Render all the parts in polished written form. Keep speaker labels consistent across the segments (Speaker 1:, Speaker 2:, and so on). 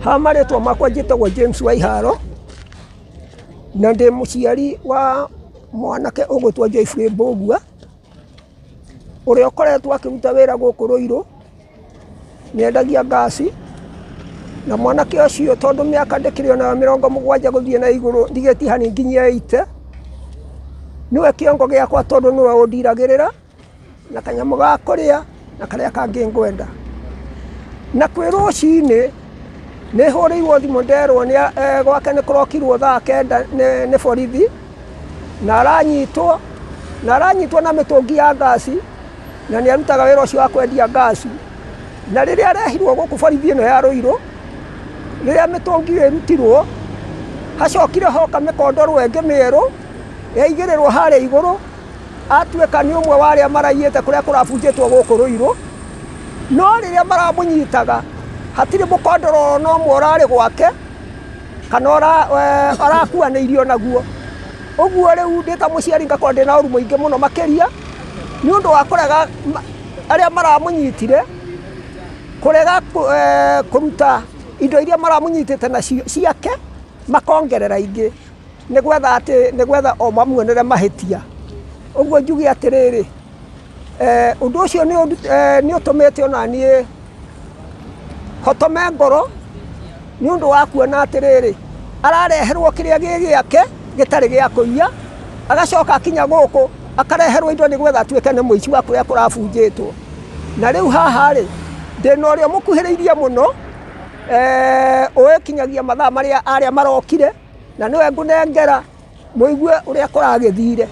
Speaker 1: Ha marĩtwa makwa njĩtagwo James Waiharo, na ndĩ mũciari wa mwanake ũgwĩtwo Geoffrey Mbũgua, ũrĩa ũkoretwo akĩruta wĩra gũkũ Rũirũ, nĩendagia ngasi, na mwanake ũcio tondũ mĩaka ndĩkĩrĩ onayo 70 gũthiĩ na igũrũ ndigĩtie hanini nginyie 80, nĩwe kĩongo gĩakwa tondũ nĩwe ũndiragĩrĩra. Na kanyamũ ga kũrĩa na karĩa kangĩ ngwenda. Na kwĩ rũcinĩ nĩ hũrĩirwo thimũ nderwo nĩ gwake nĩ kũrokirwo thaa kenda nĩ borithi na aranyitwo, na aranyitwo na mĩtũngi ya ngasi na nĩ arutaga wĩra ũcio wa kwendia ngasi. Na rĩrĩa arehirwo gũkũ borithi ĩno ya Rũirũ, rĩrĩa mĩtũngi ĩyo ĩrutirwo, hacokire hoka mĩkondoro ĩngĩ mĩerũ yaigĩrĩrwo harĩa igũrũ. Atuĩka nĩ ũmwe wa arĩa maraiyĩte kũrĩa kũrabunjĩtwo gũkũ Rũirũ, no rĩrĩa maramũnyitaga hatirĩ mũkondoro ona ũmwe ũrarĩ gwake kana arakuanĩirio naguo. Ũguo rĩu ndĩ ta mũciari ngakorwo ndĩna ũru mũingĩ mũno makĩria nĩ ũndũ wa kũrega arĩa maramũnyitire kũrega kũruta indo iria maramũnyitĩte nacio ciake makongerera ingĩ. Nĩ gwetha atĩ nĩ gwetha o mamuonere mahĩtia. Ũguo njuge atĩrĩrĩ, ũndũ ũcio nĩ ũtũmĩte ona niĩ hotome ngoro nĩ ũndũ wa kuona atĩrĩrĩ, arareherwo kĩrĩa gĩ gĩake gĩtarĩ gĩa kũiya, agacoka akinya gũkũ akareherwo indo nĩ gwetha atuĩke nĩ mũici wa kũrĩa kũrabunjĩtwo. Na rĩu haha rĩ, ndĩna ũrĩa ũmũkuhĩrĩirie mũno, ũĩ kinyagia mathaa marĩa arĩa marokire. Na nĩwe ngũnengera mũigue ũrĩa kũragĩthire.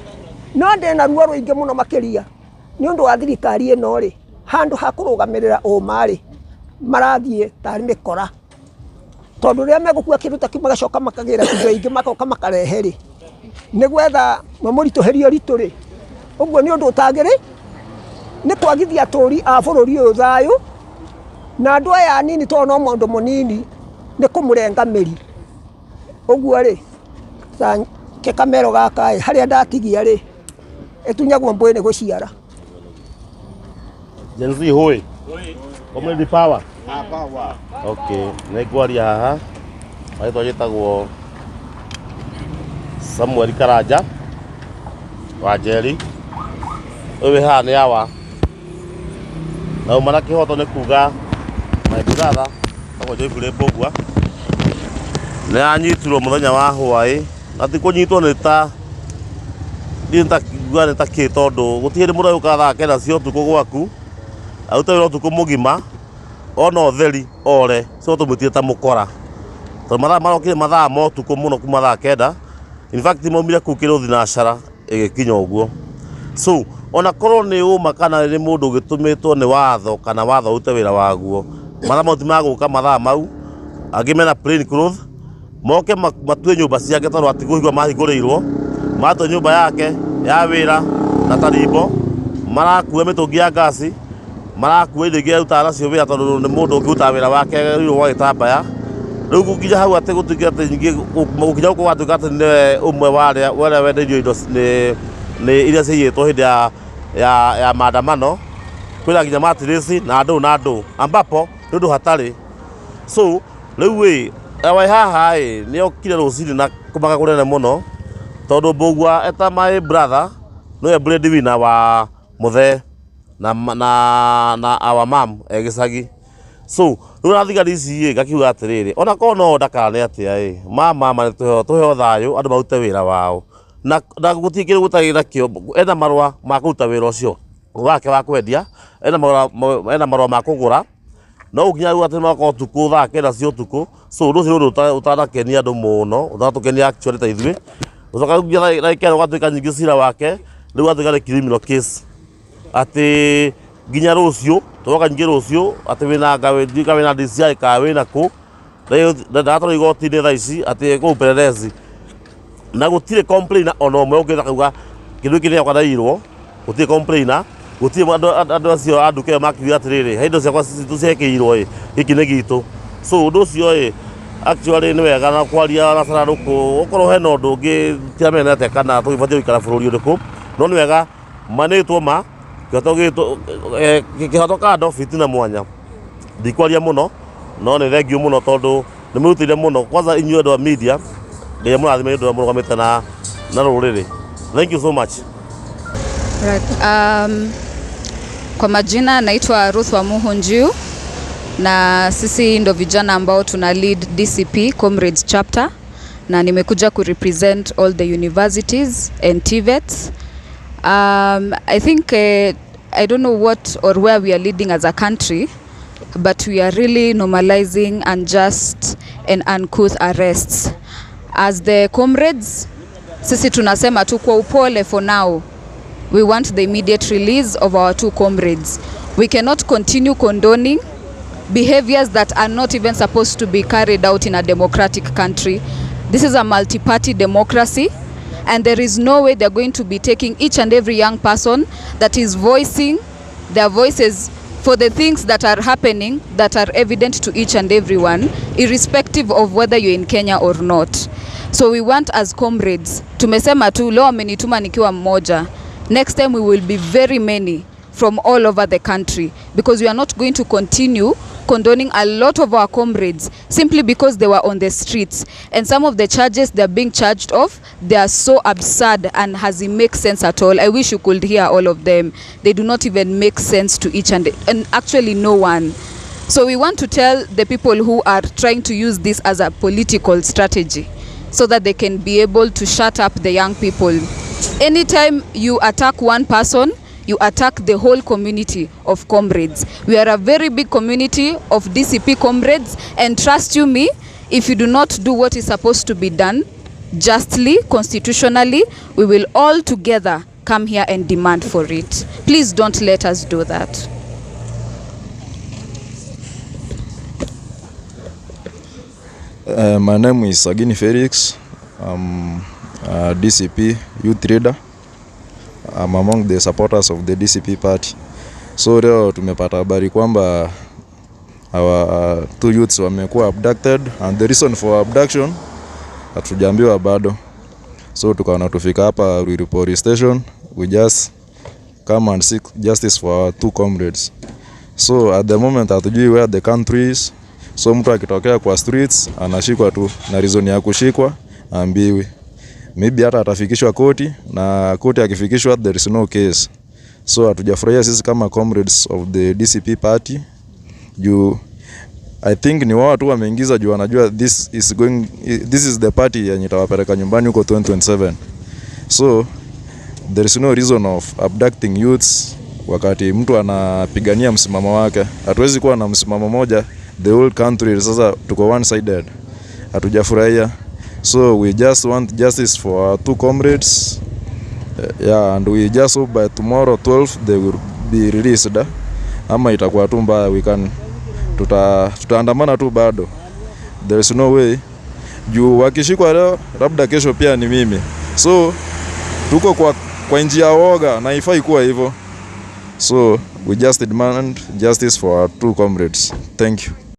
Speaker 1: No ndĩna ruo rũingĩ mũno makĩria nĩ ũndũ wa thirikari ĩno rĩ, handũ ha kũrũgamĩrĩra ũma rĩ, marathiĩ tarĩ mĩkora. Tondũ rĩrĩa megũkua kĩndũ ta kĩu magacoka makagĩra indo ingĩ magoka makarehe rĩ, nĩ gwetha mamũritũhĩrie ũritũ rĩ, ũguo nĩ ũndũ ũtagĩrĩ, nĩ kwagithia atũri a bũrũri ũyũ thayũ, na andũ aya anini tondũ no mũndũ mũnini nĩ kũmũrenga mĩri. Ũguo rĩ, ta ke kamero gaka ĩ, harĩa ndatigia rĩ, ĩtunyagwo mbũĩ nĩ gũciara.
Speaker 2: Gen Z hoi. Comrade Power. Okay, nĩ ngwaria haha. Marĩtwa njĩtagwo Samuel Karanja wa Njeri. Ũyũ wĩ haha nĩ awa. Na uma na kĩhoto nĩ kuga my brother etagwo Geoffrey Mbũgua nĩ anyitirwo mũthenya wa hwaĩ na ti kũnyitwo nĩ ta ndiũĩ nĩ ta nguga nĩ ta kĩ tondũ gũtirĩ hĩndĩ mũndũ agĩũkaga thaa kenda cia ũtukũ gwaku arute wĩra ũtukũ mũgima ona ũtheri ore so tũmwĩtire ta mũkora tondũ mathaa marokire mathaa ma ũtukũ mũno kuma thaa kenda in fact maumire kũu kĩrĩ thinacara ĩgĩkinya ũguo. So, ona korwo nĩ ũma kana nĩ mũndũ ũgĩtũmĩtwo nĩ watho kana watho ũrute wĩra waguo, mathaa mau ti ma gũka mathaa mau, angĩ mena plain clothes, moke matue nyũmba ciake tondũ atikũhingũra mahingũrĩirwo, matua nyũmba yake ya wĩra na tarimbo, marakua mĩtũngi ya ngasi, marakua indo ingĩ arutaga nacio wĩra tondũ nĩ mũndũ ũkĩrutaga wĩra wake rĩu gwa gĩtambaya. Rĩu gũkinya hau atĩ gũtuĩke atĩ ningĩ gũkinya gũkũ gwatuĩka atĩ nĩwe ũmwe wa arĩa ũrĩa wendeirio indo nĩ iria ciaiyĩtwo hĩndĩ ya maandamano, kwĩna nginya mattress na ndũ na ndũ ambapo nĩ ũndũ hatarĩ. So rĩu ĩ wĩ haha ĩ nĩ okire rũcinĩ na kũmaka kũnene mũno tondũ Mbũgua eta my brother nĩwe bread winner wa Mũthee na our mum e gĩcagi. So rĩu ona thigari ici ĩ ngakiuga atĩrĩrĩ ona korwo no order kana nĩ atĩa ĩ ma ma ma tũheo thayũ andũ marute wĩra wao. Na gũtirĩ kĩndũ gũtarĩ nakĩo ena marũa ma kũruta wĩra ũcio wake wa kwendia, ena marũa ma kũgũra. No gũkinya rĩu atĩ magoka ũtukũ thaa kenda cia ũtukũ so ũndũ ũcio nĩ ũndũ ũtanakenia andũ mũno, ũtanatũkenia actually ta ithuĩ. Gũcoka rĩu nginya ndagĩka ĩno ũgatuĩka ningĩ cira wake rĩu watuĩka nĩ criminal case. Atĩ nginya rũciũ, tũroka ningĩ rũciũ atĩ wĩna anga ndiũĩ kana wĩna DCI kana wĩna kũ, ndaratwarwo igoti-inĩ thaa ici atĩ kũu upelelezi. Na gũtirĩ complainer ona ũmwe ũngĩũka akauga kĩndũ gĩkĩ nĩ gĩakwa ndaiyirwo, gũtirĩ complainer, gũtirĩ andũ acio a nduka ĩyo makiuga atĩrĩrĩ, he indo ciakwa citũ ciekĩirwo ĩ, gĩkĩ nĩ gitũ. So ũndũ ũcio ĩ, actually nĩ wega na kwaria na cararũkũ, okorwo hena ũndũ ũngĩ ndiramenya nĩ atĩa kana tũgĩbatiĩ gũikara bũrũri ũrĩkũ, no nĩ wega ma nĩ ĩtwo ma, kĩhoto gitũ, kĩhoto kando fitina mwanya. Ndikwaria mũno, no nĩ thengiũ mũno tondũ Nĩ mwĩrutĩire mũno kwanza inyuĩ andũ a media, Ngai amũrathime nĩ ũndũ ũrĩa mũrũgamĩte na rũrĩrĩ. Thank you so much.
Speaker 3: Right. Kwa majina naitwa Ruth Wamuhu Njiu na sisi ndo vijana ambao tuna lead DCP Comrades Chapter na nimekuja ku represent all the universities and TVETs. I think I don't know what or where we are leading as a country, but we are really normalizing unjust and uncouth arrests. As the comrades, sisi tunasema tu kwa upole, for now we want the immediate release of our two comrades. We cannot continue condoning behaviors that are not even supposed to be carried out in a democratic country. This is a multi-party democracy, and there is no way they're going to be taking each and every young person that is voicing their voices for the things that are happening that are evident to each and everyone, irrespective of whether you're in Kenya or not. So we want, as comrades, tumesema tu leo amenituma nikiwa mmoja. Next time we will be very many from all over the country, because we are not going to continue condoning a lot of our comrades simply because they were on the streets. And some of the charges they're being charged of, they are so absurd and hasn't make sense at all. I wish you could hear all of them. They do not even make sense to each and actually no one. So we want to tell the people who are trying to use this as a political strategy so that they can be able to shut up the young people. Anytime you attack one person, you attack the whole community of comrades. We are a very big community of DCP comrades, and trust you me, if you do not do what is supposed to be done justly, constitutionally, we will all together come here and demand for it. Please don't let us do that.
Speaker 4: My name is Sagini Felix. I'm a DCP youth leader. I'm among the supporters of the DCP party. So leo tumepata habari kwamba our two youths wamekuwa abducted, and the reason for abduction hatujaambiwa bado. So tukaona tufika hapa Ruiru Police Station, we just come and seek justice for our two comrades. So at the moment hatujui where the country is. So mtu akitokea kwa streets anashikwa tu, na reason ya kushikwa ambiwi. Maybe hata atafikishwa koti, na koti akifikishwa there is no case. So hatujafurahia sisi kama comrades of the DCP party, juu I think ni wao tu wameingiza juu wanajua this is the party yenye itawapeleka nyumbani huko 2027. So there is no reason of abducting youths wakati mtu anapigania msimamo wake. Hatuwezi kuwa na msimamo moja the whole country, sasa tuko one sided. Hatujafurahia. So we just want justice for our two comrades. Yeah, and we just hope by tomorrow 12 they will be released. Ama itakuwa tu mbaya, we can tutaandamana tu bado. There is no way. Juu wakishikwa leo, labda kesho pia ni mimi. So tuko kwa njia woga na haifai kuwa hivyo. So we just demand justice for our two comrades. Thank you.